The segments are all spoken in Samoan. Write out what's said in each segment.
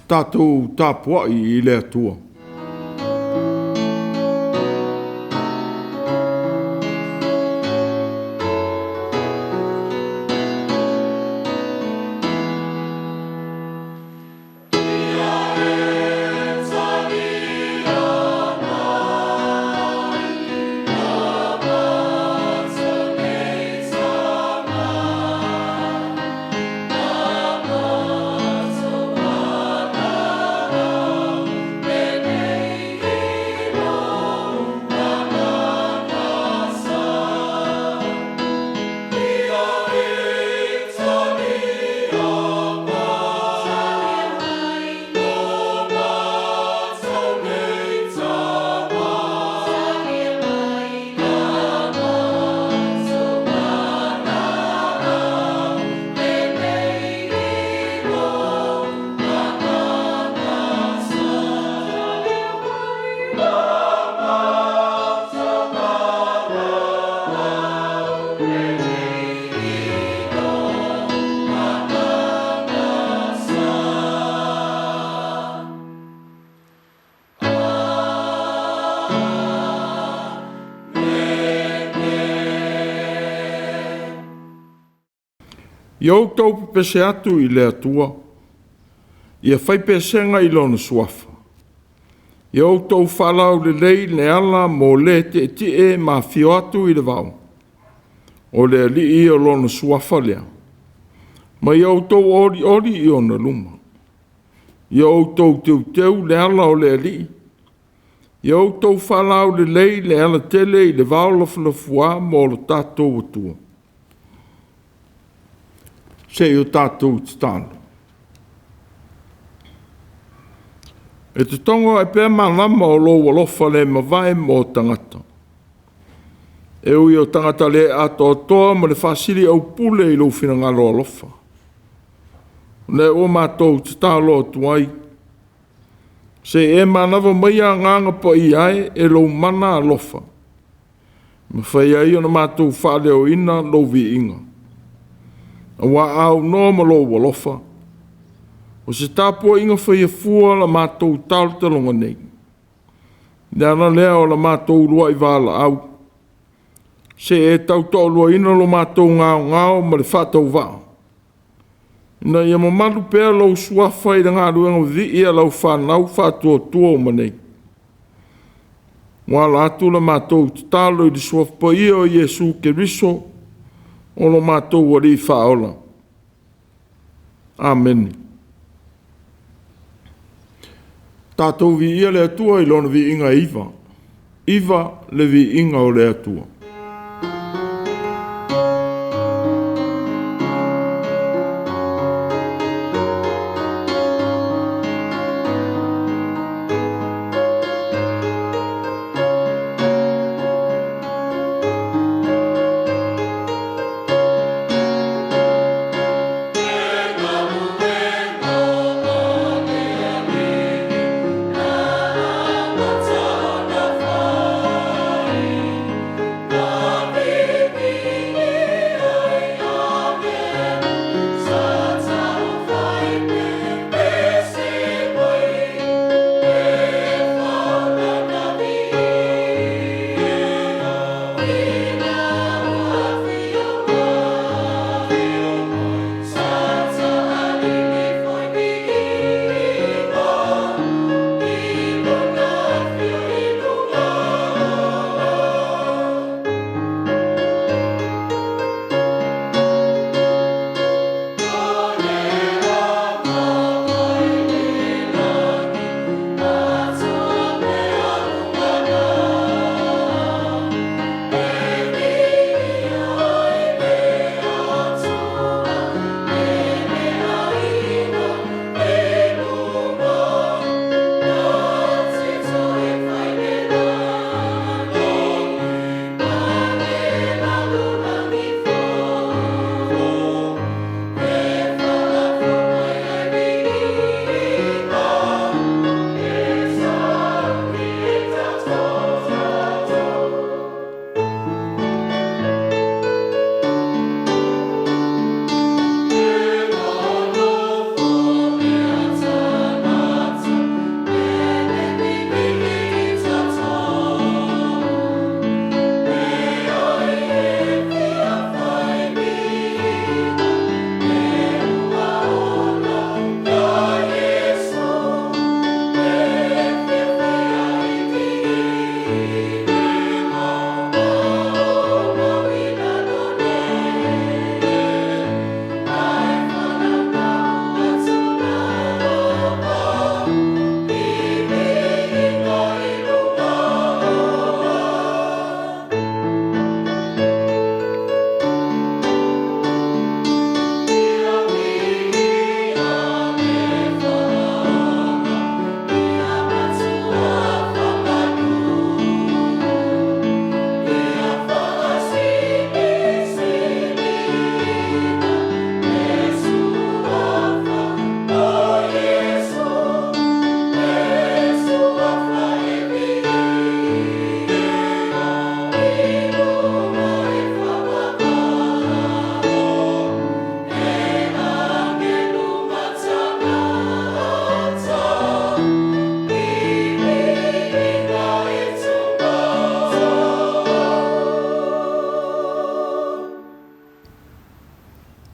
Tatou tapuai i le Atua. Ia outou pepese atu i le Atua, ia fai pesega i Lona Suafa. Ia outou faalaulelei le ala mo le tietie ma afio atu i le vao, o le Alii o Lona Suafa lea, ma ia outou olioli i ona luma. Ia outou teuteu le ala o le Alii, ia outou faalaulelei le alatele i le vao lafumafuā mo lo tatou Atua. Se i o tatou tatalo. E totogo ae pea malama o lou alofa le mavae mo tagata. E ui o tagata le atoatoa ma le faasiliaupule i lou finagalo alofa. O lea ua matou tatalo atu ai, se i e manava maia Agaga Paia e e lou mana alofa, e mafai ai ona matou faaleoina lou viiga. Aua a aunoa ma lou alofa, o se tapuaiga faia fua la matou talotaloga nei, le ala lea o la matou uluai valaau, se i e tautoaluaina lo matou gaogao ma le faatauvaa, ina ia mamalu pea lou Suafa i le galuega vivii a lau fanau faatuatua uma nei. Ua ala atu la matou tatalo i le Suafa Paia o Iesu Keriso o lo matou Alii Faaola. Amene. Tatou viia le Atua i Lona viiga e iva. Iva le viiga o le Atua.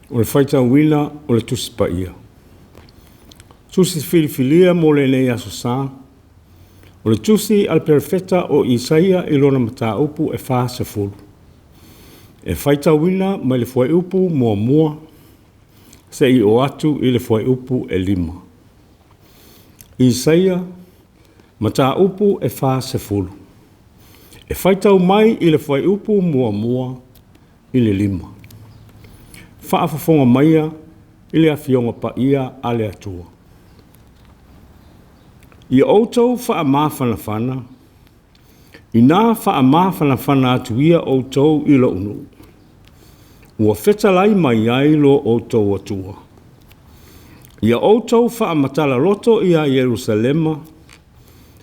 O le faitauina o le Tusi Paia. Tusi filifilia mo lenei Aso Sa, o le Tusi a le Perofeta o Isaia i lona mataupu e 40. E faitauina mai le fuaiupu 1 seia oo atu i le fuaiupu e 5. Isaia, mataupu e 40. E faitau mai i le fuaiupu 1 i le 5. Faafofoga maia i le Afioga Paia a le Atua. Ia outou faamafanafana, inā faamafanafana atu ia outou i lou nuu, ua fetalai mai ai lo outou Atua. Ia outou faamatala loto ia Ierusalema,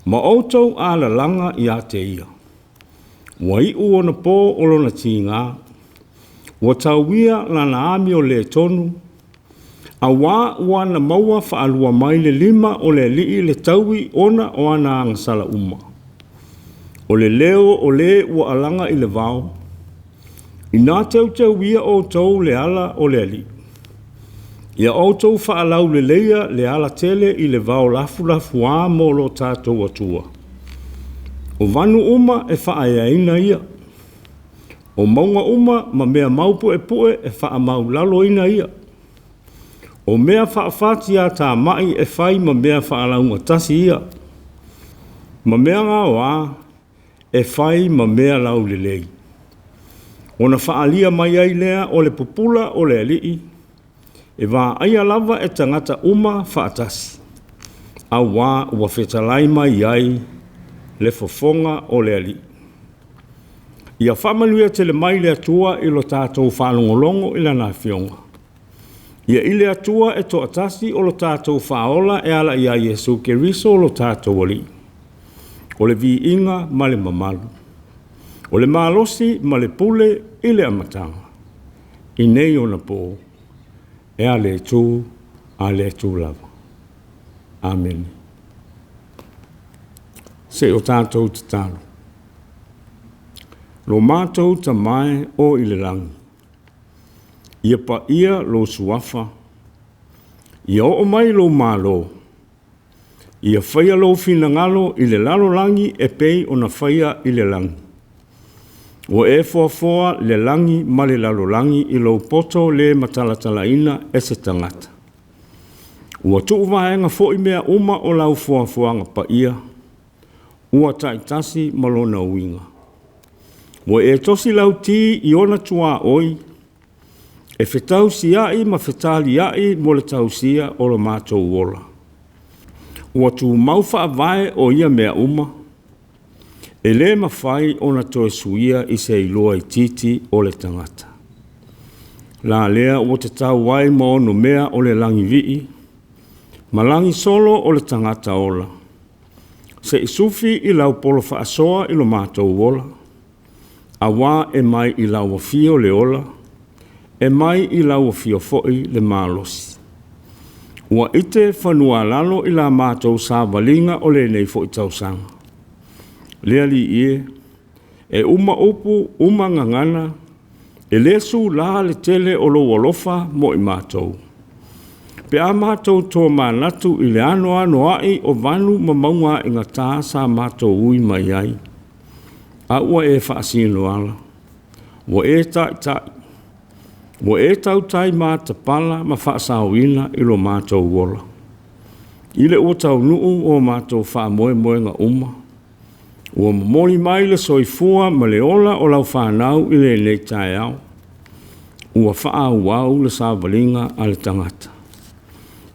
ma outou alalaga ia te ia. Ua iu ona pō o lona tigā, ua tauia lana amio le tonu, auā ua na maua whaalua mai le lima o le alii le taui ona o ana agasala uma. O le leo o le ua alaga i le vao, ina teuteu ia outou le ala o le alii. Ia outou faalauleleia le alatele i le vao lafulafuā mo lo tātou Atua. O vanu uma e faaeaina ia. O mauga uma ma mea maupuepue e faamaulaloina ia. O mea faafati a tamai e fai ma mea faalaugatasi ia. Ma mea gaoā e fai ma mea laulelei. Ona faalia mai ai lea o le pupula o le alii, e vaaia lava e tagata uma faatasi, auā ua fetalai mai ai le fofoga o le alii. Ia faamanuia tele mai le Atua i lo tātou faalogologo i lana afioga. Ia i le Atua e toatasi o lo tātou faaola e ala ia Iesu Keriso lo tātou Alii. O le viiga ma le mamalu. O le malosi ma le pule i le amataga. I nei ona pō, e a le Itu, a le Itu lava. Amene. Se o tātou tatalo. Lo mātou tamae o i le langi. Ia paia lo suafa. Ia oo mai lo malo. Ia whaia lo finangalo i le lalolagi e pei ona whaia i le langi. Ua e foafoa le langi ma le lalolagi i lou poto le matalatalaina e se tagata. Ua tuuvaega foi mea uma o lau foafoaga paia, ua taitasi ma lona uiga. Ua e tosi lauti i ona tuaoi, e fetausiai ma fetaliai mo le tausia o lo matou ola. Ua tumau faavae o ia mea uma, e le mafai ona toe suia i se iloa itiiti o le tagata. La lea ua tatau ai ma ono mea o le lagivii, ma lagisolo o le tagata ola. Se i sufi i lau polo faasoa i lo matou ola, auā e mai i lau afio le ola, e mai i lau afio foi le malosi. Ua ite fanualalo i la matou savaliga o lenei foi tausaga. Le Alii e, e uma upu, uma gagana, e le sūlā le tele o lou alofa mo i matou. Pe a matou tomanatu i le anoanoai o vanu ma mauga a'igatā sa matou ui mai ai. A ua e faasino ala, ua e taʻitaʻi, ua e tautai matapala ma faasaoina i lo matou ola. I le ua taunuu o matou faamoemoega uma, ua momoli mai le soifua ma le ola o lau fanau i lenei taeao. Ua faaauau le savaliga a le tagata.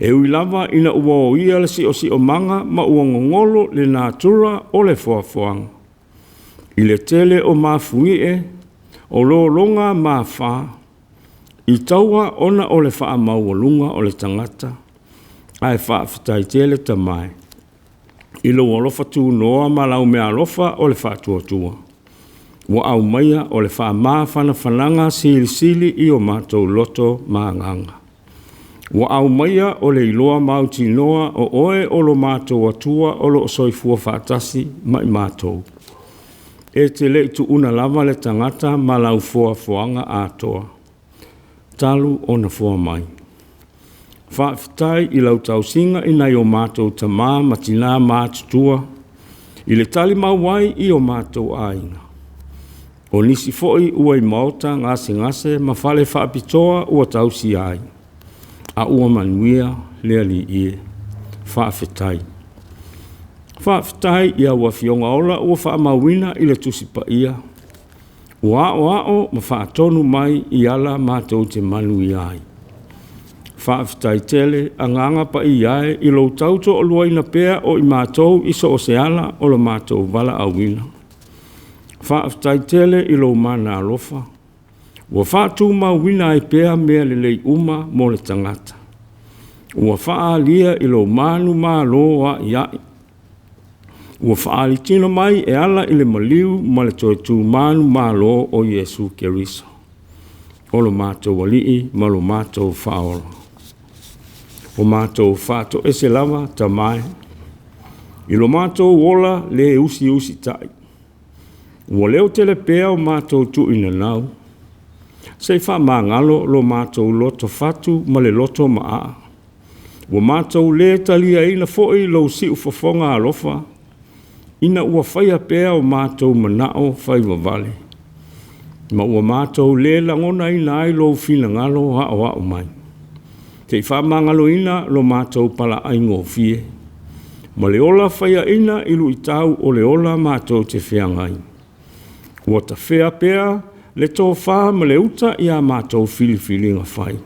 E ui lava ina ua oia le siosiomaga ma ua gogolo le natura o le foafoaga. I le tele o mafuie, o lologa mafā, i taua ona o le faamaualuga o le tagata, ae faafetai tele tamae. I lou alofa tunoa ma lau meaalofa o le faatuatua. Ua aumaia o le faamafanafanaga silisili i o matou loto ma agaga. Ua aumaia o le iloa mautinoa o oe o lo matou Atua o lo o soifua faatasi ma i matou. E te le i tuuna lava le tagata ma lau foafoaga atoa. talu ona foa mai. Faafetai i lau tausiga i nai o matou tamā ma tinā matutua i le talimau ai i o matou aiga. O nisi foi ua i maota gasegase ma fale faapitoa ua tausia ai, a ua manuia le Alii e. Faafetai. Faafetai i au Afioga Ola ua faamauina i le Tusi Paia, ua aoao ma faatonu mai i ala matou te manuia ai. Faafetai tele Agaga Paia e i lou tautoaluaina pea o i matou i so o se ala o lo matou valaauina. Faafetai tele i lou mana alofa ua faatumauina ai pea mea lelei uma mo le tagata, ua faaalia i lou manumalo a'ia'i, ua faaali tino mai e ala i le maliu ma le toe tu manumalo o Iesu Keriso, o lo matou Alii ma lo matou Faaola. O matou faatoese lava Tama e, i lo matou ola le usiusita'i, ua leotele pea o matou tuuinanau, se i faamagalo lo matou loto fatu ma le loto ma'a, ua matou lē taliaina foi lou siufofoga alofa, ina ua faia pea o matou mana'o faivavale, ma ua matou lē lagonaina ai lou finagalo aoao mai. Se i faamagaloina lo matou palaaigofie ma le ola faiaina i luitau o le ola matou te feagai, ua tafea pea le tofā ma le uta ia matou filifiliga fai.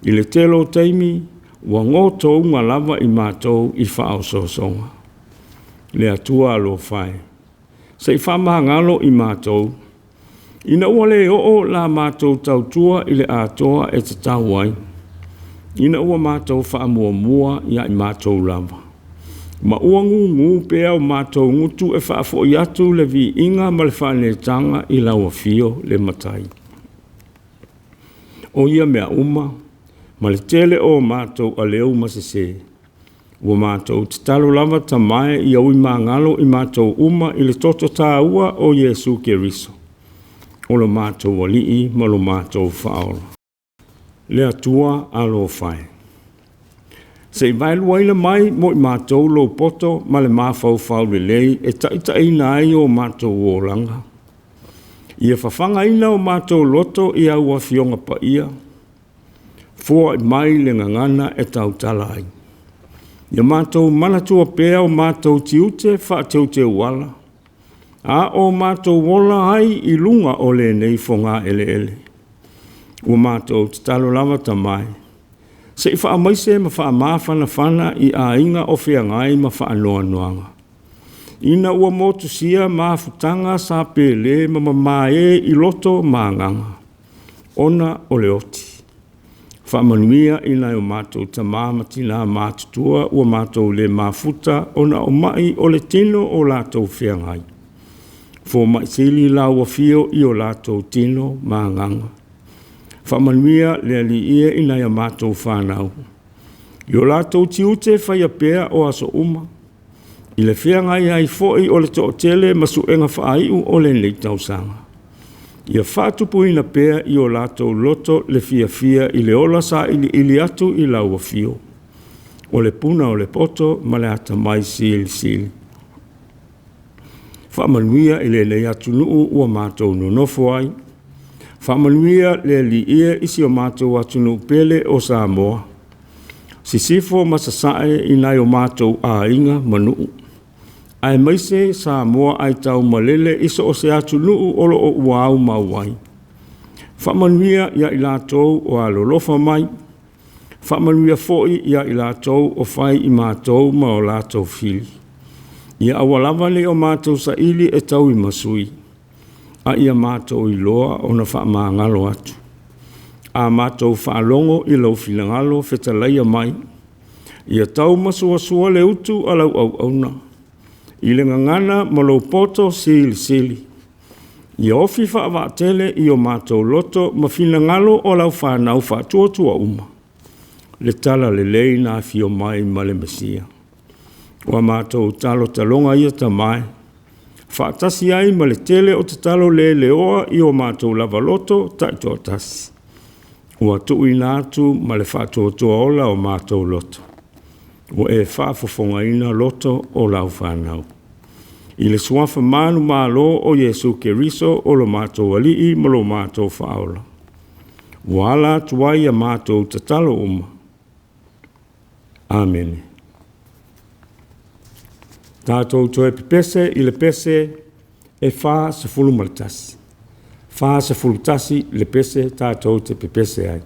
I le tele o taimi ua gotouga lava i matou i faaosoosoga. Le Atua alofa e, se i faamagalo i matou, ina ua le oo la matou tautua i le atoa e tatau ai, ina ua matou faamuamua ia i matou lava, ma ua gugu pea o matou gutu e faafoi atu le viiga ma le faaneetaga i lau afio le Matai. O ia mea uma ma le tele o matou aleu ma sesē, ua matou tatalo lava Tama e, ia ui magalo i matou uma i le toto taua o Iesu Keriso, o lo matou Alii ma lo matou Faaola. Le Atua alofa e, se i vaeluaina mai mo i matou lou poto ma le mafaufau lelei e taitaiina ai o matou olaga. Ia fafagaina o matou loto i au Afioga Paia, foai mai le gagana e tautala ai. Ia matou manatua pea o matou tiute faateuteuala, a o matou ola ai i luga o lenei fogaeleele. Ua matou tatalo lava Tama e, se i faamaise ma faamafanafana i aiga o feagai ma faanoanoaga, ina ua motusia mafutaga sa pelē ma mamaē i loto ma agaga, ona o le oti. Faamanuia i nai o matou tamā ma tinā matutua ua matou le mafuta ona o ma'i o le tino o latou feagai. Foma'i sili lau afio i o latou tino ma agaga. Faamanuia le Alii e i nai a matou fanau, i o latou tiute faia pea o aso uma, i le feagai ai foi o le toatele ma suega faaiu o lenei tausaga. Ia faatupuina pea i o latou loto le fiafia i le ola sailiili atu i lau afio, o le puna o le poto ma le atamai silisili. Faamanuia i lenei atunuu ua matou nonofo ai, faamanuia le Alii e i si o matou atunuu pele o Samoa, sisifo ma sasae i nai o matou aiga ma nuu, aemaise Samoa aitaumalele i so o se atunuu o lo o ua aumau ai. Faamanuia ia i latou o alolofa mai, faamanuia foi ia i latou o fai i matou ma o latou fili. Ia aua lava ne i o matou saili e tauimasui, a ia matou iloa ona faamagalo atu. A matou faalogo i lou finagalo fetalaia mai, ia taumasuasua le utu a lau auauna i le gagana ma lou poto silisili. Ia ofi faavaatele i o matou loto ma finagalo o lau fanau faatuatua uma le talalelei na afio mai ma le Mesia. Ua matou talotaloga ia Tama e, faatasi ai ma le tele o tatalo leleoa i o matou lava loto taitoatasi. Ua tuuina atu ma le faatuatua ola o matou loto, ua e faafofogaina loto o lau fanau. I le suafa manumalo o Iesu Keriso o lo matou Alii ma lo matou Faaola, ua ala atu ai a matou tatalo uma. Amene. Tatou toe pepese i le pese e 41. 41 le pese tatou te pepese ai.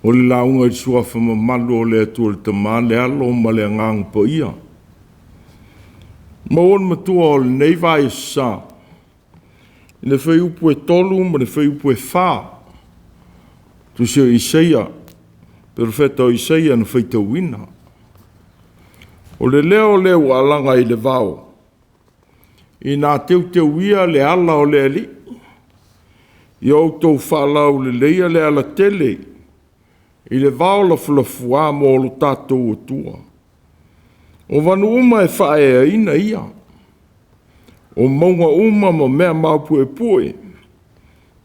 O le lauga i le suafa mamalu o le Atua le Tama, le Alo ma le Agaga Paia. Maua le matua o lenei vaiaso sa i le fuaiupu e 3 ma le fuaiupu e 4, tusi o Isaia, perofeta o Isaia na faitauina. O le leo lea ua alaga i le vao, ina teuteuia le ala o le Alii, ia outou faalauleleia le alatele i le vao lafulafuā mo lo tatou Atua. O vanu uma e faaeaina ia, o mauga uma ma mea maupuepue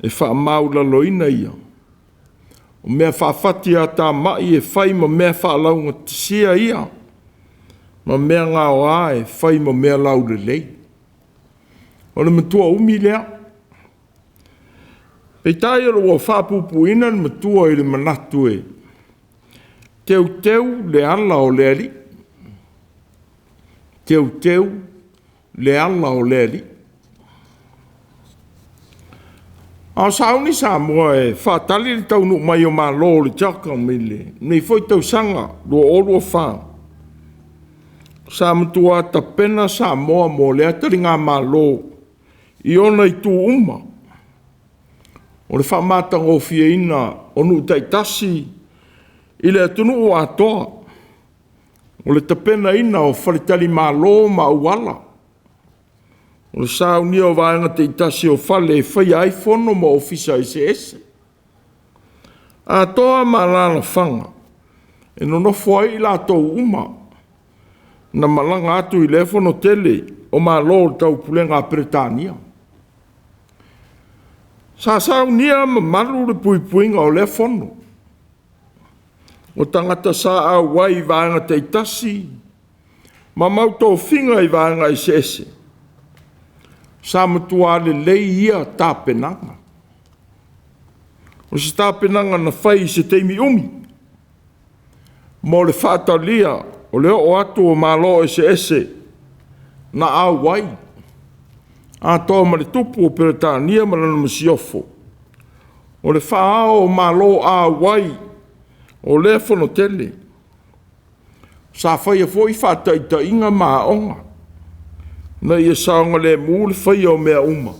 e faamaualaloina ia. O mea faafatiatamai e fai ma mea faalaugatasia ia, ma mea gaoa e fai ma mea laulelei. O le matua umi lea. Peitai o lo o ua faapuupuuina le matua i le manatu e teuteu le ala o le Alii. Teuteu le ala o le Alii. A o sauni Samoa e faatali le taunuu mai o malo o le CHOGM i lenei foi tausaga 2024, sa matua tapena Samoa mo lea taligamalo i ona itu uma, o le faamatagofieina o nuu taitasi i le atunuu atoa, o le tapenaina o faletalimalo ma auala, o le saunia o vaega taitasi o fale e faia ai fono ma ofisa eseese. atoa ma alaalafaga e nonofo ai i latou uma na malaga atu i lea fono tele o Malo o le Taupulega a Peretania. Sa saunia ma malu le puipuiga o lea fono. O tagata sa auai i vaega taitasi ma mautofiga i vaega eseese, sa matua lelei ia tapenaga. O se tapenaga na fai i se taimi umi mo le faatalia o le oo atu o Malo eseese na auai, atoa ma le tupu o Peretania ma lana masiofo, o le faaao o Malo auai o lea fono tele. Sa faia foi faataitaiga ma aoga ina ia saogalemu le faia o mea uma,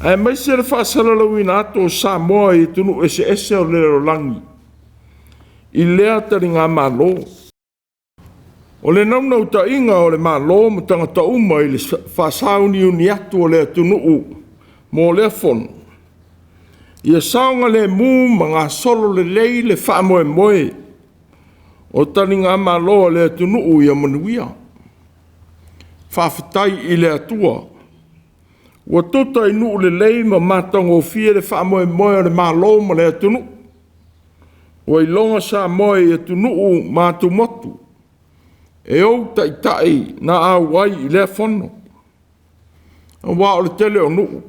aemaise le faasalalauina atu o Samoa i atunuu eseese o le lalolagi i lea taligamalo. O le naunautaiga o le Malo ma tagata uma i le faasauniuni atu o le atunuu mo lea fono, ia saogalemu ma gasolo lelei le faamoemoe o taligamalo a le atunuu ia manuia. Faafetai i le Atua ua tuta i nuu lelei ma matagofie le faamoemoe o le Malo ma le atunuu. Ua iloga Samoa i atunuu ma atumotu e ou taitai na auai i lea fono, aua o le tele o nuu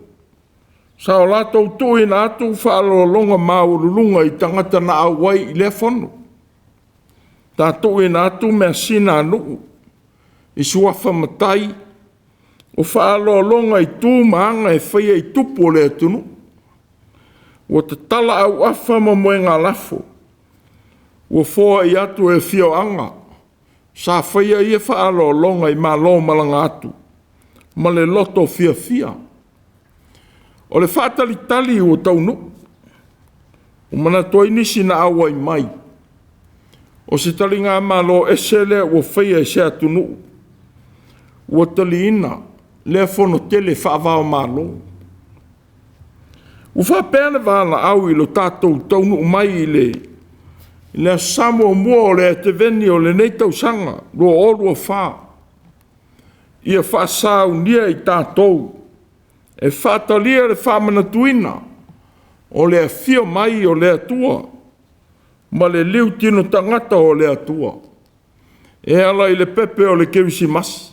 sa o latou tuuina atu faaaloaloga maualuluga i tagata na auai i lea fono. Sa tuuina atu measina a nuu i suafa matai o faaaloaloga i tu ma aga e faia i tupu o le atunuu. Ua tatala auafa ma moegalafo ua foai atu e afioaga sa faia ia faaaloaloga i malo malaga atu ma le loto fiafia. O le faatalitali ua taunuu, ua manatu ai nisi na auai mai, o se taligamalo ese lea ua faia e se atunuu ua taliina lea fono tele faava-o-Malo. Ua faapea le valaau i lo tatou taunuu mai i le Aso Sa muamua o le Ateveni o lenei tausaga 2024, ia faasaunia i tatou e faatalia le faamanatuina o le afio mai o le Atua ma le liutino tagata o le Atua e ala i le pepe o le Kerisimasi.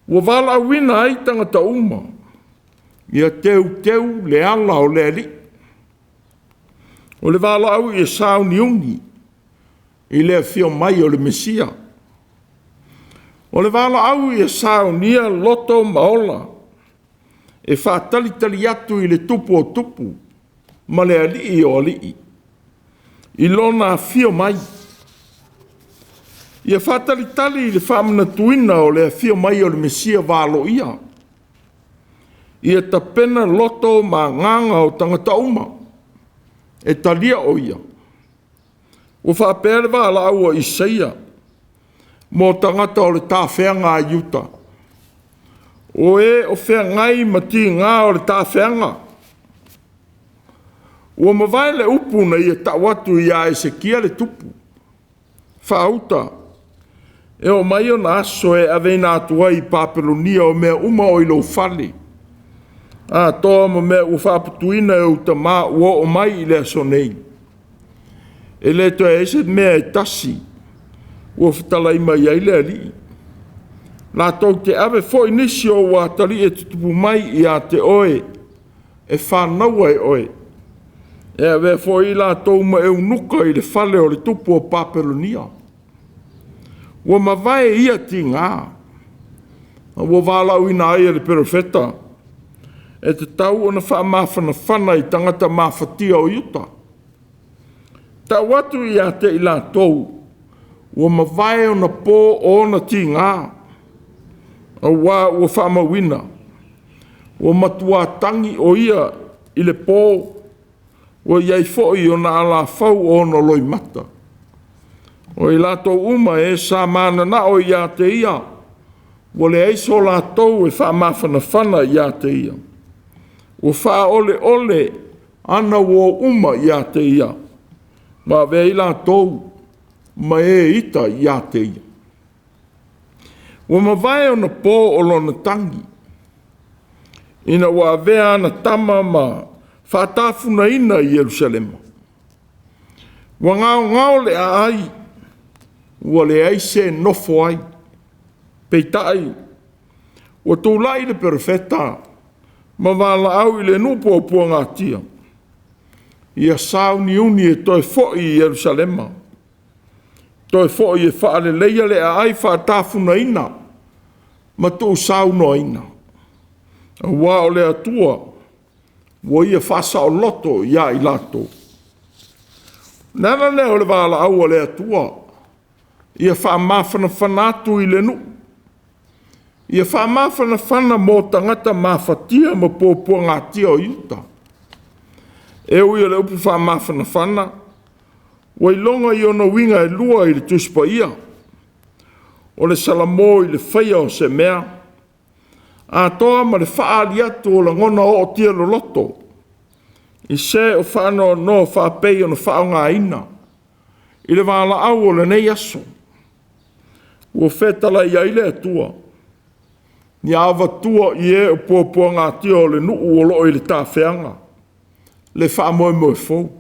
Ua valaauina ai tagata uma ia teuteu le ala o le Alii. O le valaau ia sauniuni i le afio mai o le Mesia. O le valaau ia saunia loto ma ola e faatalitali atu i le Tupu o Tupu ma le Alii o Alii i lona afio mai. Ia faatalitali i le faamanatuina o le afio mai o le Mesia valoia. Ia tapena loto ma agaga o tagata uma e talia o ia. Ua faapea le valaau a Isaia mo tagata o le tafeaga a Iuta, o e o feagai ma tiga o le tafeaga. Ua mavae le upu na ia tau atu ia Esekia le tupu, faauta, e oo mai ona aso e aveina atu ai i Papelonia o mea uma o i lou fale, atoa ma mea ua faaputuina e ou tama ua oo mai i le aso nei. E le toe i ai se mea e tasi ua fetalai mai ai le Alii. Latou te ave foi nisi o ou atalii e tutupu mai ia te oe e fanaua e oe, e avea foi i latou ma eunuka i le fale o le tupu o Papelonia. Ua mavae ia tiga, ma ua valaauina ai e le perofeta, e tatau ona faamafanafana i tagata mafatia o Iuta. Tau atu ia te i latou ua mavae ona po o ona tiga, aua ua faamauina, ua matua tagi o ia i le po, ua i ai foi ona alafau o ona loimata. O i latou uma e sa mananao ia te ia, ua leai so latou e faamafanafana ia te ia. Ua faaoleole ana uō uma ia te ia, ma avea ai latou ma e ita ia te ia. Ua mavae ona pō o lona tagi, ina ua avea ana tama ma faatafunaina i Ierusalema. Ua gaogao le aai, ua leai se nofo ai. Peitai, ua tulai le perofeta ma valaau i le nuu puapuagatia, ia sauniuni e toe foi i Ierusalema, toe foi e faaleleia le aai faatafunaina ma tuusaunoaina, aua o le Atua ua Ia faasaoloto ia i latou. O le ala lea o le valaau a le Atua, ia faamafanafana atu i le nuu, ia faamafanafana mo tagata mafatia ma puapuagatia o Iuta. E ui o le upu faamafanafana ua iloga i ona uiga e lua i le Tusi Paia, o le salamo i le faia o se mea, atoa ma le faaali atu o lagona ootia loloto i se o faanoanoa faapei ona faaaogaina i le valaau o lenei aso. Ua fetalai ai le Atua, ia avatua i e o puapuagatia o le nuu o lo o i le tafeaga le faamoemoe fou.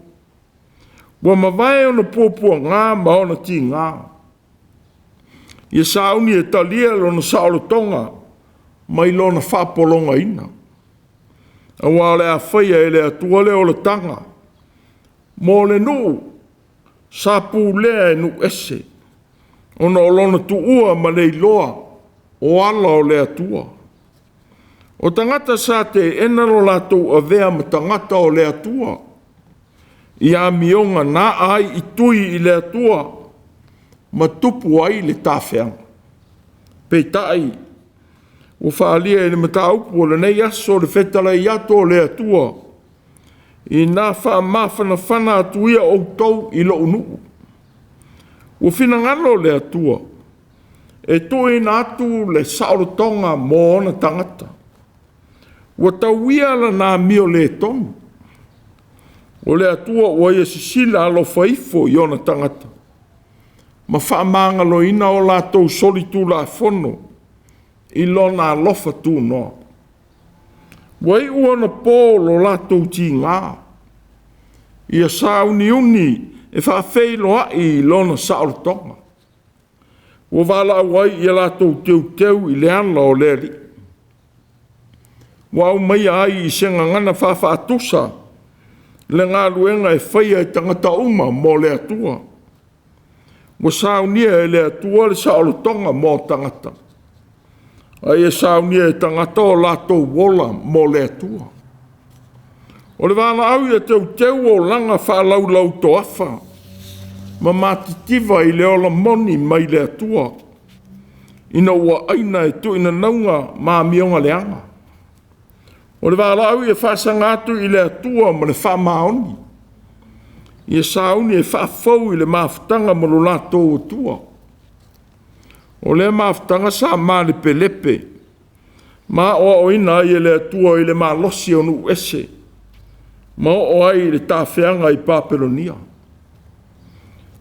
Ua mavae ona puapuaga ma ona tiga, ia sauni e talia lona saolotoga mai lona faapologaina, aua o le a faia e le Atua le olataga mo le nuu sa pulea e nuu ese, ona o lona tuua ma le iloa o ala o le Atua. O tagata sa teena lo latou avea ma tagata o le Atua i amioga na aa ai i tui i le Atua ma tupu ai le tafeaga. Peitai, ua faaalia i le mataupu o lenei aso le fetalai atu o le Atua, ina faamafanafana atu ia outou i lou nuu. Ua finagalo le Atua e tuuina atu le saolotoga mo ona tagata. Ua tauia lana amio le tonu. O le Atua ua ia sisila alofa ifo i ona tagata ma faamagaloina o latou solitulafono i lona alofa tunoa. Ua iu ona po lo latou tiga, ia sauniuni e faafeiloai i lona saolotoga. Ua valaau ai ia latou teuteu i le ala o le Alii. Ua aumaia ai i se gagana faafaatusa le galuega e faia e tagata uma mo le Atua. Ua saunia e le Atua le saolotoga mo tagata, a ia saunia e tagata o latou ola mo le Atua. O le valaau ia teuteu olaga faalaulau-toafa ma matitiva i le ola moni mai le Atua, ina ua aina e tuuinanauga ma amioga leaga. O le valaau ia faasaga atu i le Atua ma le faamaoni, ia sauni e faafou i le mafutaga ma lo latou Atua. O lea mafutaga sa malepelepe ma aoaoina ai e le Atua i le malosi o nuu ese, ma oo ai i le tafeaga i Papelonia.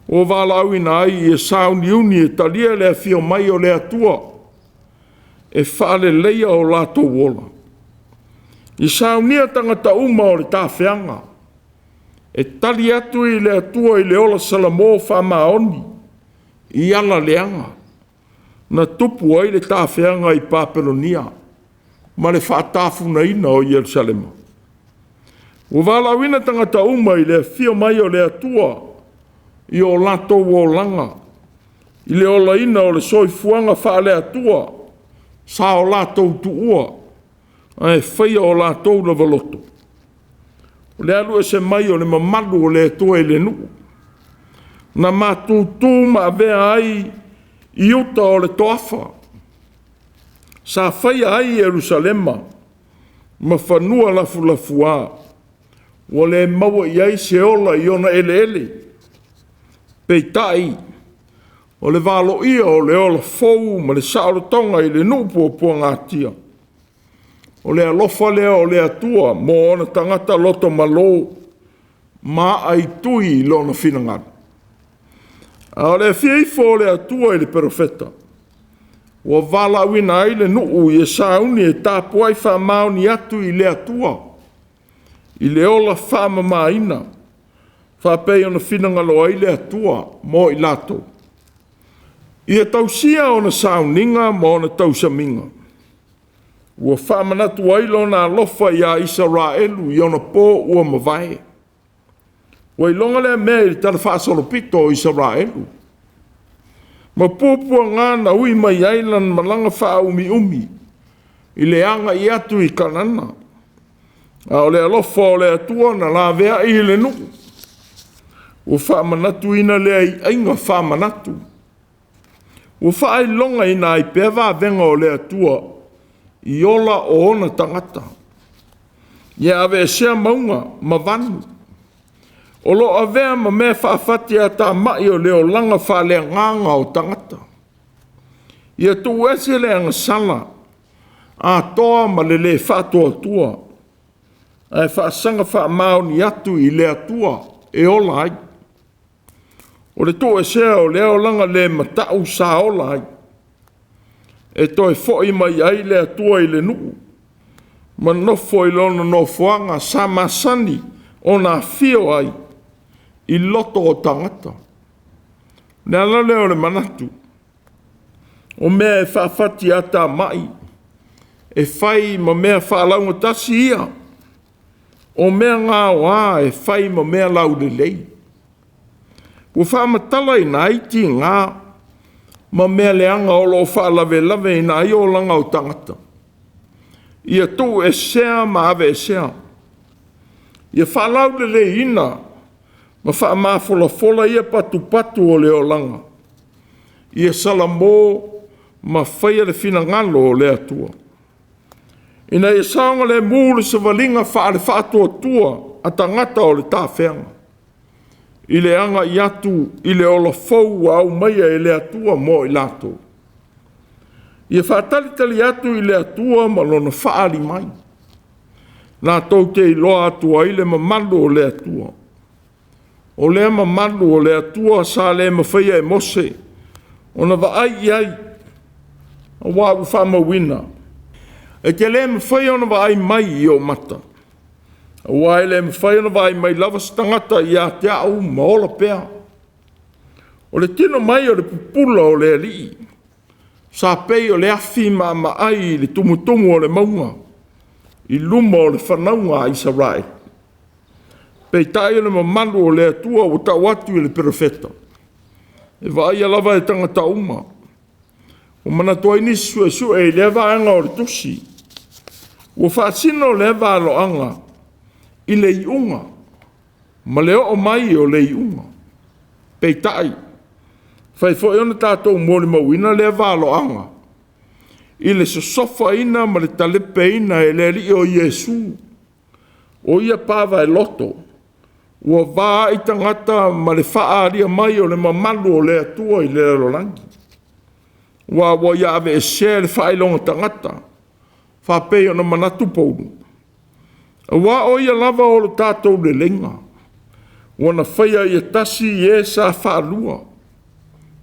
Ua valaauina ai ia sauniuni e talia le afio mai o le Atua e faaleleia o latou ola. Ia saunia tagata uma o le tafeaga e tali atu i le Atua i le ola salamo faamaoni i ala leaga na tupu ai le tafeaga i Papelonia ma le faatafunaina o Ierusalema. Ua valaauina tagata uma i le afio mai o le Atua i o latou olaga, i le olaina o le soifuaga faale-Atua sa o latou tuua, ae faia o latou lava loto. O le alu ese mai o le mamalu o le Atua i le nuu, na matutu ma avea ai i uta o le toafa, sa faia ai Ierusalema ma fanua lafulafuā, ua le maua i ai se ola i ona eleele. Peitai, o le valoia o le ola fou ma le saolotoga i le nuu puapuagatia. O le alofa lea o le Atua mo ona tagata loto malo ma aitui i lona finagalo. A o le afio ifo o le Atua i le perofeta, ua valaauina ai le nuu ia sauni e tapuai faamaoni atu i le Atua i le ola faamamaina, faapei ona finagalo ai le Atua mo i latou. Ia tausia ona sauniga ma ona tausamiga, ua faamanatu ai lona alofa ia Isaraelu i ona po ua mavae. Ua iloga lea mea i le talafaasolopito o Isaraelu, ma puapuaga na ui mai ai lana malaga faaumiumi i le agai atu i Kanana. A o le alofa o le Atua na laveai i le nuu, ua faamanatuina lea i aiga faamanatu. Ua faailogaina ai pea vavega o le Atua i ola o ona tagata. Ia aveesea mauga ma vanu, o lo o avea ma mea faafatiatamai o le olaga faaleagaga o tagata. Ia tuuese le agasala atoa ma le le faatuatua, ae faasaga faamaoni atu i le Atua e ola ai. O le toesea o lea olaga le matau sa ola ai, e toe foi mai ai le Atua i le nuu ma nofo i lona nofoaga sa masani ona afio ai i loto o tagata. O le ala lea o le manatu, o mea e faafatiatamai e fai ma mea faalaugatasi ia, o mea gaoa e fai ma mea laulelei. Ua faamatalaina ai tiga ma mea leaga o lo o faalavelaveina ai olaga o tagata, ia tuuesea ma aveesea. Ia faalauleleina ma faamafolafola ia patupatu o le olaga, ia salamo ma faia le finagalo o le Atua, ina ia saogalemu le savaliga faale-faatuatua a tagata o le tafega, i le agai atu i le ola fou ua aumaia e le Atua mo i latou. Ia faatalitali atu i le Atua ma lona faaali mai, latou te iloa atu ai le mamalu o le Atua. O lea mamalu o le Atua sa le mafaia e Mose ona vaai i ai, aua ua faamauina, e te le mafai ona vaai mai i ou mata, aua e le mafai ona vaai mai lava se tagata ia te au ma ola pea. O le tino mai o le pupula o le Alii sa pei o le afi maamaai i le tumutumu o le mauga i luma o le fanauga a Isaraelu. Peitai o le mamalu o le Atua ua tau atu i le perofeta, e vaaia lava e tagata uma. Ua manatu ai nisi suesue i lea vaega o le tusi, ua faasino lea valoaga i le iuga ma le oo mai o le iuga. Peitai, fai foi ona tatou molimauina lea valoaga i le sosofaina ma le talepeina e le Alii o Iesu o ia pavaeloto ua va ai tagata ma le faaalia mai o le mamalu o le Atua i le lalolagi. Ua ua ia aveesea le faailoga tagata, faapei ona manatu Paulo, aua o ia lava o le tatou leleiga, ua na faia ia tasi i e sa faalua,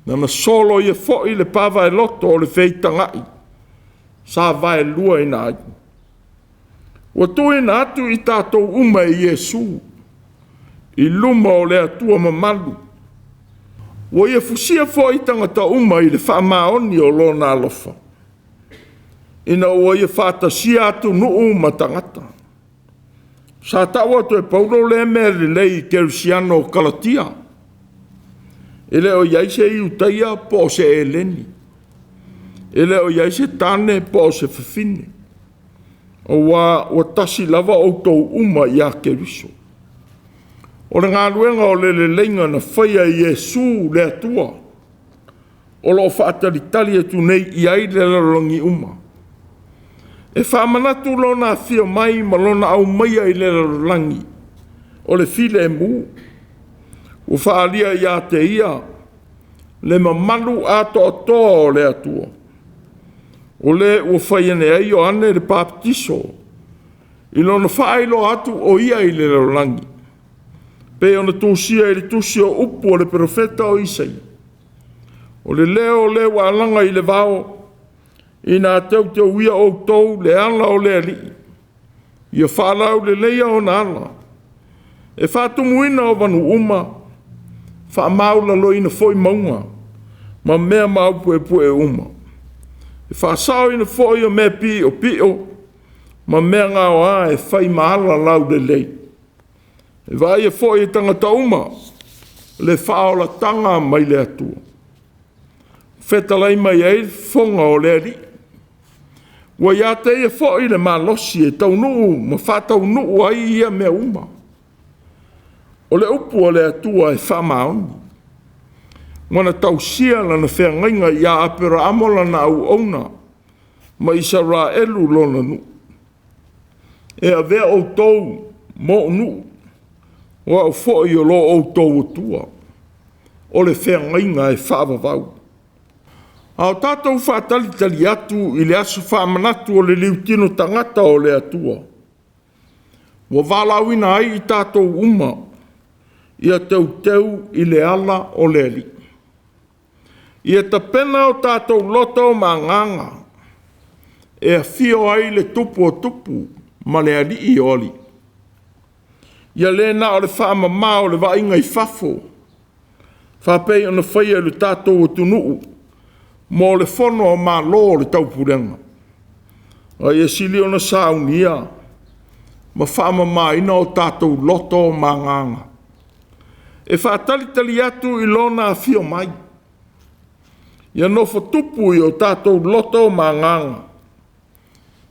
na na solo ia foi le pavaeloto o le feitagai sa vaeluaina ai. Ua tuuina atu i tatou uma e Iesu i luma o le Atua mamalu, ua ia fusia foi tagata uma i le faamaoni o lona alofa, ina ua ia faatasia atunuu ma tagata. Sa tau atu e Paulo lea mea lelei i Kerisiano o Kalatia, e le o i ai se Iutaia po o se Eleni, e le o i ai se tane po o se fafine, aua ua tasi lava outou uma ia Keriso. O le galuega o le leleiga na faia e Iesu le Atua, o lo o faatalitali atu nei i ai le lalolagi uma, e faamanatu lona afio mai ma lona aumaia i le lalolagi o le filemu, ua faaalia ia te ia le mamalu atoatoa o le Atua. O le ua fai ane ai Ioane le papatiso i lona faailoa atu o ia i le lalolagi, pei ona tusia i le tusi o upu o le perofeta o Isaia. O le leo o le ua alaga i le vao, ina teuteuia outou le ala o le Alii, ia faalauleleia ona ala, e faatumuina o vanu uma, faamaualaloina foi mauga ma mea maupuepue uma, e faasaoina foi o mea piopio ma mea gaoa e fai ma ala laulelei, e vaaia foi e tagata uma le faaolataga mai le Atua. Fetalai mai ai le fofoga o le Alii, ua ia te ia foi le malosi e taunuu ma faataunuu ai ia mea uma. O le upu a le Atua e faamaoni, ua na tausia lana feagaiga ia Aperaamo lana auauna ma Isaraelu lona nuu. E avea outou ma ou nuu, o au foi o lo outou Atua. O le feagaiga e faavavau. A o tatou faatalitali atu i le aso faamanatu o le liutino tagata o le Atua, ua valaauina ai i tatou uma ia teuteu i le ala o le Alii. Ia tapena o tatou loto ma agaga e afio ai le Tupu o Tupu ma le Alii o Alii. Ia le na o le faamama o le vaaiga i fafo, faapei ona faia e le tatou atunuu mo le fono a Malo o le Taupulega, a ia sili ona saunia ma faamamaina o tatou loto ma agaga, e faatalitali atu i lona afio mai. Ia nofo tupu i o tatou loto ma agaga,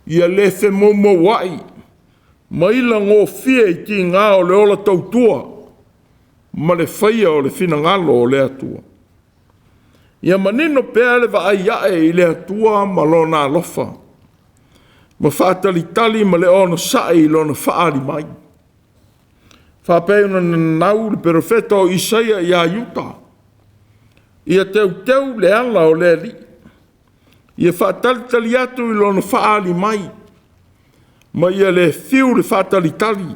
ia le femoumouai ma ilagofie i tiga o le ola tautua ma le faia o le finagalo o le Atua. Ia manino pea le vaai ae i le Atua ma lona alofa, ma faatalitali ma le onosai i lona faaali mai. Faapei ona nanau le perofeta o Isaia ia Iuta, ia teuteu le ala o le Alii, ia faatalitali atu i lona faaali mai, ma ia le fiu le faatalitali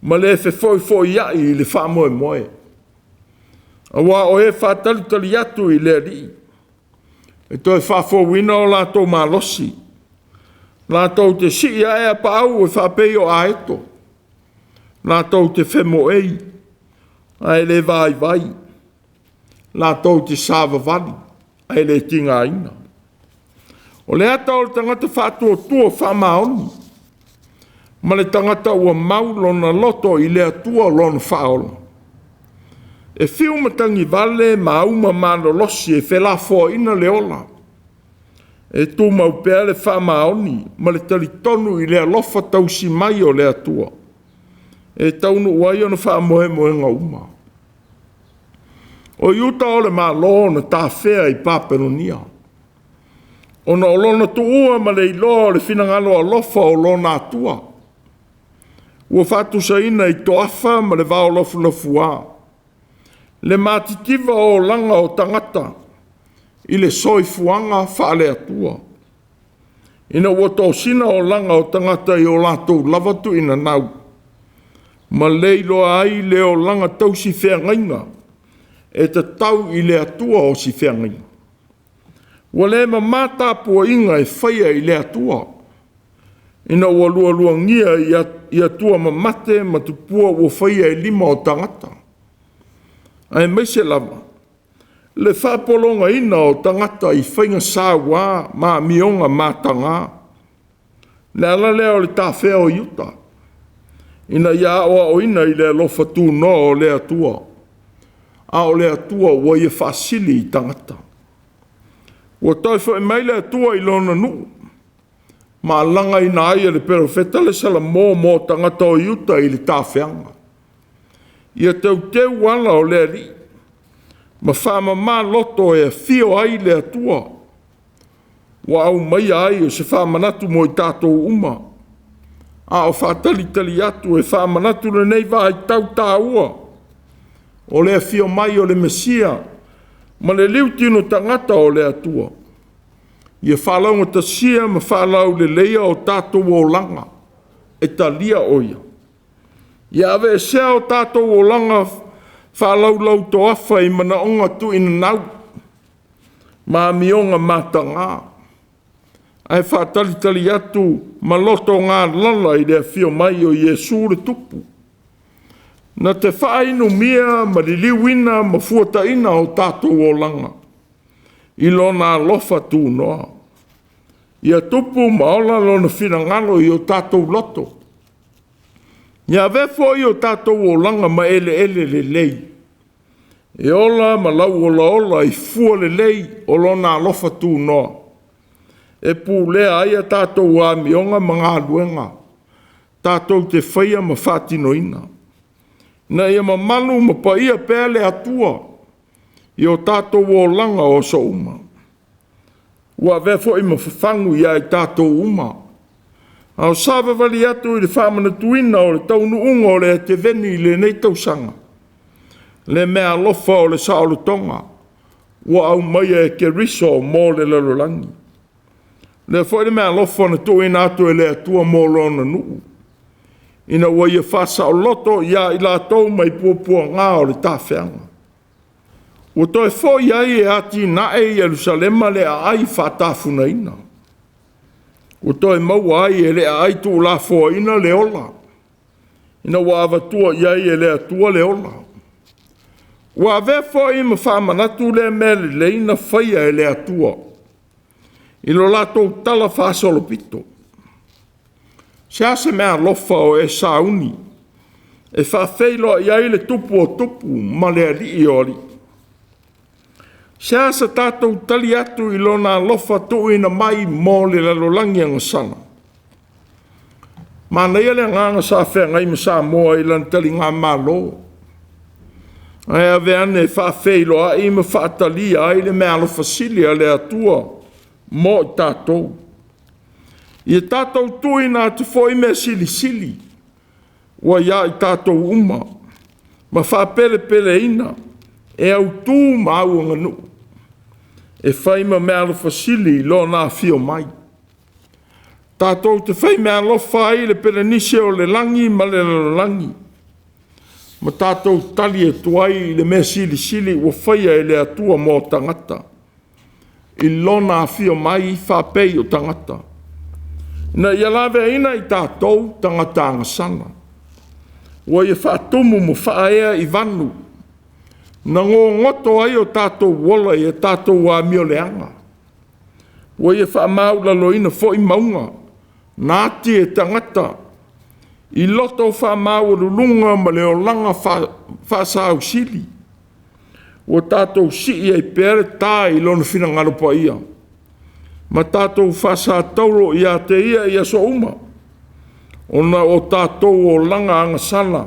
ma le fefoifoiai i le faamoemoe. Aua o e faatalitali atu i le Alii, e toe faafouina o latou malosi, latou te sii ae a paau e faapei o aeto, latou te femoei ae le vaivai, latou te savavali ae le tigaina. O le ata o le tagata faatuatua faamaoni, ma le tagata ua mau lona loto i le Atua lona faaola. E fiu matagivale ma auma malolosi e felafoaiina le ola, e tumau pea le faamaoni ma le talitonu i le alofa tausi mai o le Atua, e taunuu ai ona faamoemoega uma. O Iuta o le Malo na tafea i Papelonia, ona o lona tuua ma le iloa o le finagalo alofa o lona Atua, ua faatusaina i toafa ma le vao lafuifua, le matitiva o olaga o tagata i le soifuaga faale-Atua, ina ua tosina olaga o tagata i o latou lava tuuinanau, ma le iloa ai le olaga tausi feagaiga e tatau i le Atua o si feagaiga. Ua le mama tapuaiga e faia i le Atua, ina ua lualuagia i atua mamate ma tupua ua faia i lima o tagata, aemaise lava le faapologaina o tagata i faiga saua ma amioga mataga. Le ala lea o le tafea o Iuta, ina ia aoaoina i le alofa tunoa o le Atua, a o le Atua ua ia faasili i tagata. Ua toe foi mai le Atua i lona nuu, ma alagaina ai e le perofeta le Salamo mo tagata o Iuta i le tafeaga. Ia teuteu ala o le Alii, ma faamama loto e afio ai le Atua, ua aumaia ai o se faamanatu mo i tatou uma, a o faatalitali atu e faamanatu lenei vaitau taua o le afio mai o le Mesia ma le liutino tagata o le Atua. Ia faalaugatasia ma faalauleleia o tatou olaga e talia o ia. Ia aveesea o tatou olaga faalaulau-toafa i manaoga tuuinanau ma amioga mataga, ae faatalitali atu ma lotogalala i le afio mai o Iesu le Tupu, na te faainumia ma liliuina ma fuataina o tatou olaga i Lona alofa tunoa. Ia tupu ma ola Lona finagalo i o tatou loto. Ia avea foi o tatou olaga ma eleele lelei, e ola ma lauolaola i fua lelei o Lona alofa tunoa, e pulea ai a tatou amioga ma galuega tatou te faia ma faatinoina. Ina ia mamalu ma paia pea le Atua i o tatou olaga o aso uma. Ua avea foi ma fafagu ia i tatou uma, a o savavali atu i le faamanatuina o le taunuuga o le Eteveni i lenei tausaga, le meaalofa o le saolotoga ua aumaia e Keriso mo le lalolagi. Lea foi le meaalofa na tuuina atu e le Atua mo Lona nuu, ina ua ia faasaoloto ia i latou mai puapuaga o le tafeaga. Ua toe foi ai e atinae Ierusalema le aai faatafunaina. Ua toe maua ai e le aai tuulafoaina le ola, ina ua avatua i ai e le Atua le ola. Ua avea foi ma faamanatu lea mea lelei na faia e le Atua i lo latou talafaasolopito. Se a se meaalofa o e sauni e faafeiloai ai le Tupu o tupu ma le Alii o alii? Se a se tatou tali atu i Lona alofa tuuina mai mo le lalolagi agasala? Manaia le agaga sa feagai ma Samoa i lana taligamalo, ae ave ane e faafeiloai ma faatalia ai le meaalofa sili a le Atua mo i tatou. Ia tatou tuuina atu foi mea silisili ua ia i tatou uma ma faapelepeleina e autu ma auaganuu e fai ma meaalofa sili i Lona afio mai. Tatou te fai meaalofa ai i le pelenise o le lagi ma le lalolagi, ma tatou tali atu ai i le mea silisili ua faia e le Atua mo tagata, i Lona afio mai faapei o tagata, ina ia laveaina i tatou tagata agasala, ua ia faatumu ma faaea i vanu, na gogoto ai o tatou ola i a tatou amioleaga, ua ia faamaualaloina foi mauga na ati e tagata i loto faamaualuluga ma le olaga faasausili, ua tatou sii ai pea le ta i Lona finagalo paia, ma tatou faasataulo ia te Ia i aso uma, ona o tatou olaga agasala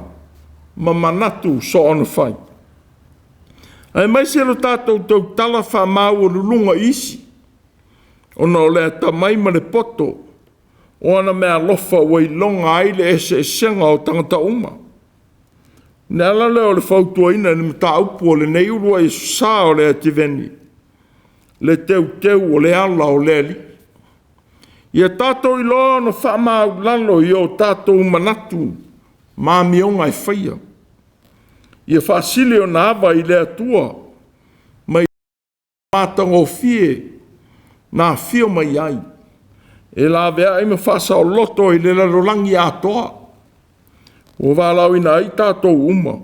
ma manatu soonafai. Aemaise lo tatou tautala faamaualuluga i isi, ona o le atamai ma le poto o ana meaalofa ua iloga ai le eseesega o tagata uma. O le ala lea o le fautuaina i le mataupu o lenei uluai Aso Sa o le Ativeni, le teuteu o le ala o le Alii. Ia tatou iloa ona faamaualalo i o tatou manatu ma amioga e faia. Ia faasili ona ava i le Atua ma ia matagofie na afio mai ai e laveai ma faasaoloto i le lalolagi atoa, ua valaauina ai tatou uma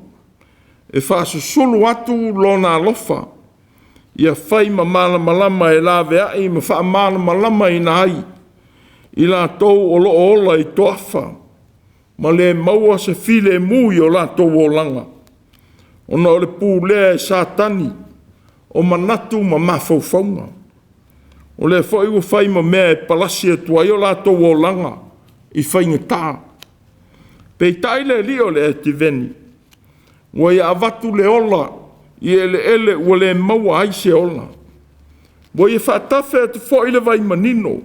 e faasusulu atu Lona alofa, ia fai ma malamalama e laveai ma faamalamalamaina ai i latou o lo o ola i toafa ma le maua se filemu i o latou olaga, ona o le pulea e Satani o manatu ma mafaufauga. O lea foi ua fai ma mea e palasi atu ai o latou olaga i faigata. Peitai le Alii o le Ativeni, ua ia avatu le ola i eleele ua le maua ai se ola. Ua ia faatafe atu foi le vai manino,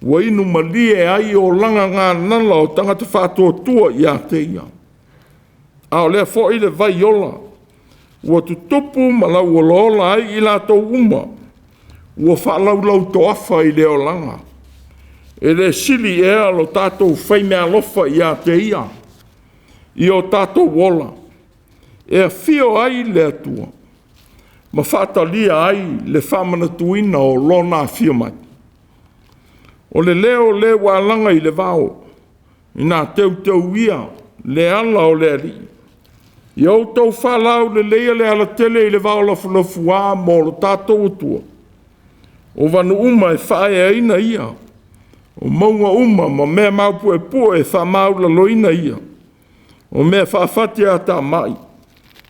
ua inu malie ai olaga galala o tagata faatuatua ia te ia. A o lea foi le vai ola, ua tutupu ma lauolaola ai i latou uma, ua faalaulau toafa i le olaga, e le sili ea lo tatou faimeaalofa ia te Ia i o tatou ola, e afio ai le Atua ma faatalia ai le faamanatuina o Lona afio mai? O le leo lea ua alaga i le vao, ina teuteuia le ala o le Alii, ia outou faalauleleia le alatele i le vao lafuifua mo lo tatou Atua. O vanu uma e faaeaina ia, o mauga uma ma mea maupuepue e faamaualaloina ia, o mea faafatiatamai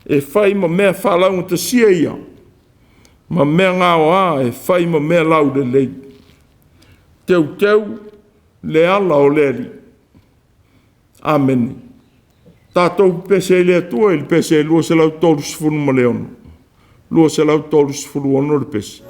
e fai ma mea faalaugatasia ia, ma mea gaoa e fai ma mea laulelei. Teuteu le ala o le Alii. Amene. Tatou pepese ai i le Atua i le pese 236, 236 le pese.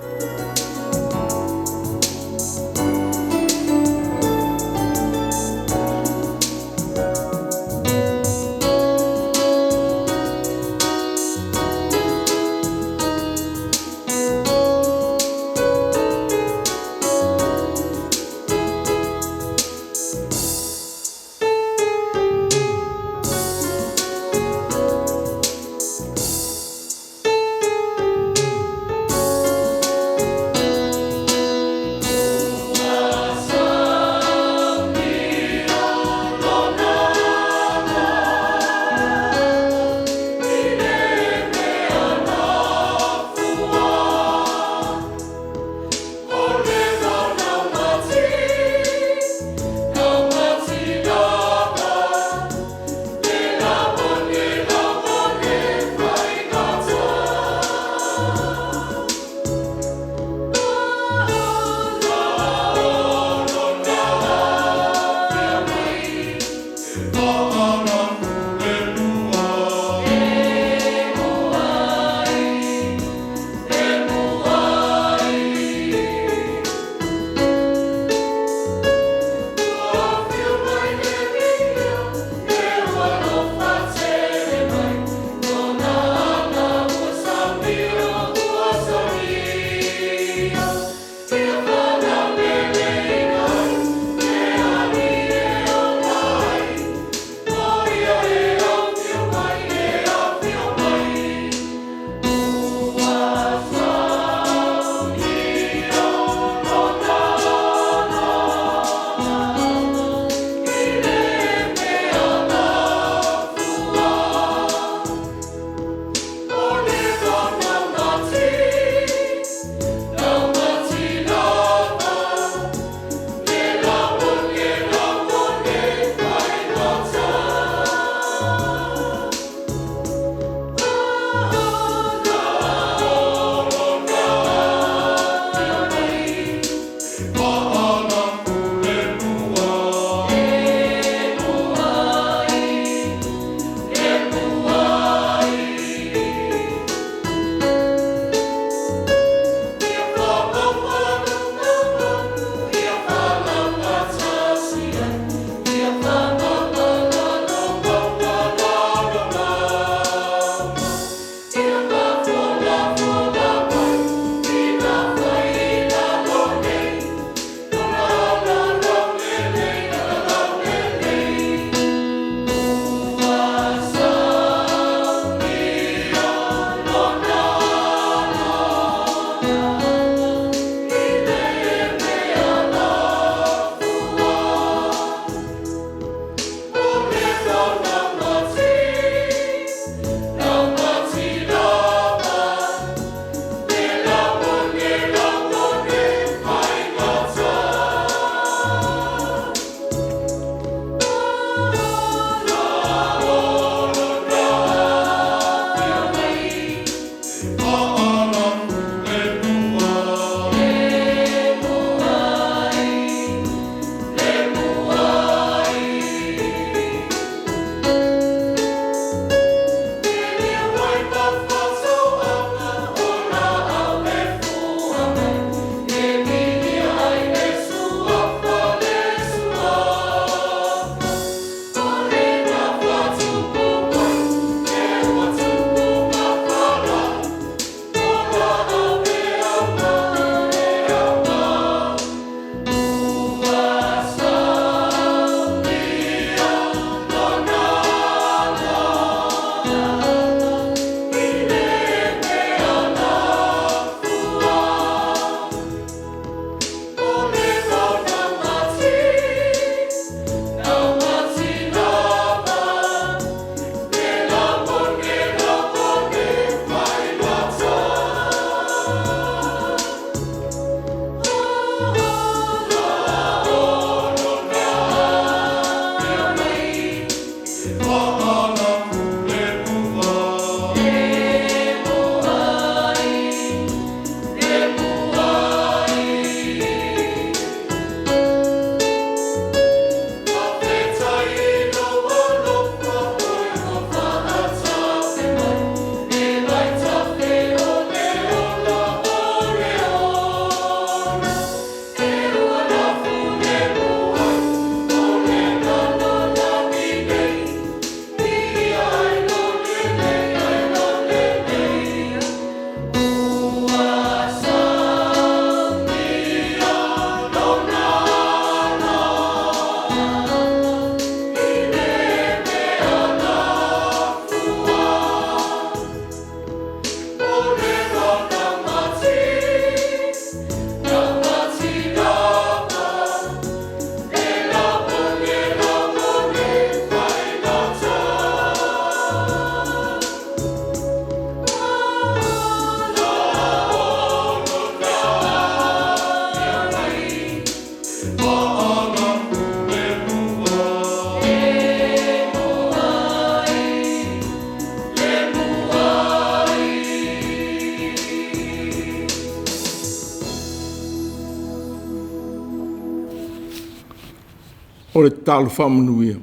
O le tatalo faamanuia.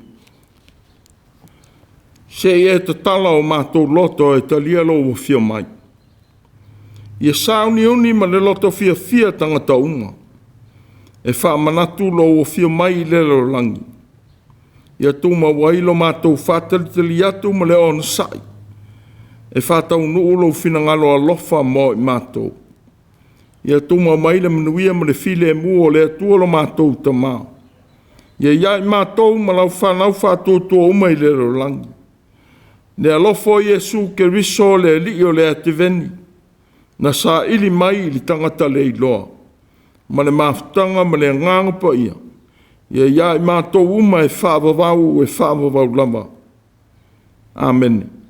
Se i e tatala o matou loto e talia lou afio mai. Ia sauniuni ma le loto fiafia tagata uma, e faamanatu lou afio mai i le lalolagi. Ia tumau ai lo matou faatalitali atu ma le onosai, e faataunuu lou finagalo alofa mo i matou. Ia tumau mai le manuia ma le filemu o le Atua lo matou Tama. Ia ia i matou ma lau fanau faatuatua uma i le lalolagi. Le alofa o Iesu Keriso le Alii o le Ateveni, na saili mai i le tagata le iloa, ma le mafutaga ma le Agaga Paia, ia ia i matou uma e faavavau e faavavau lava. Amene.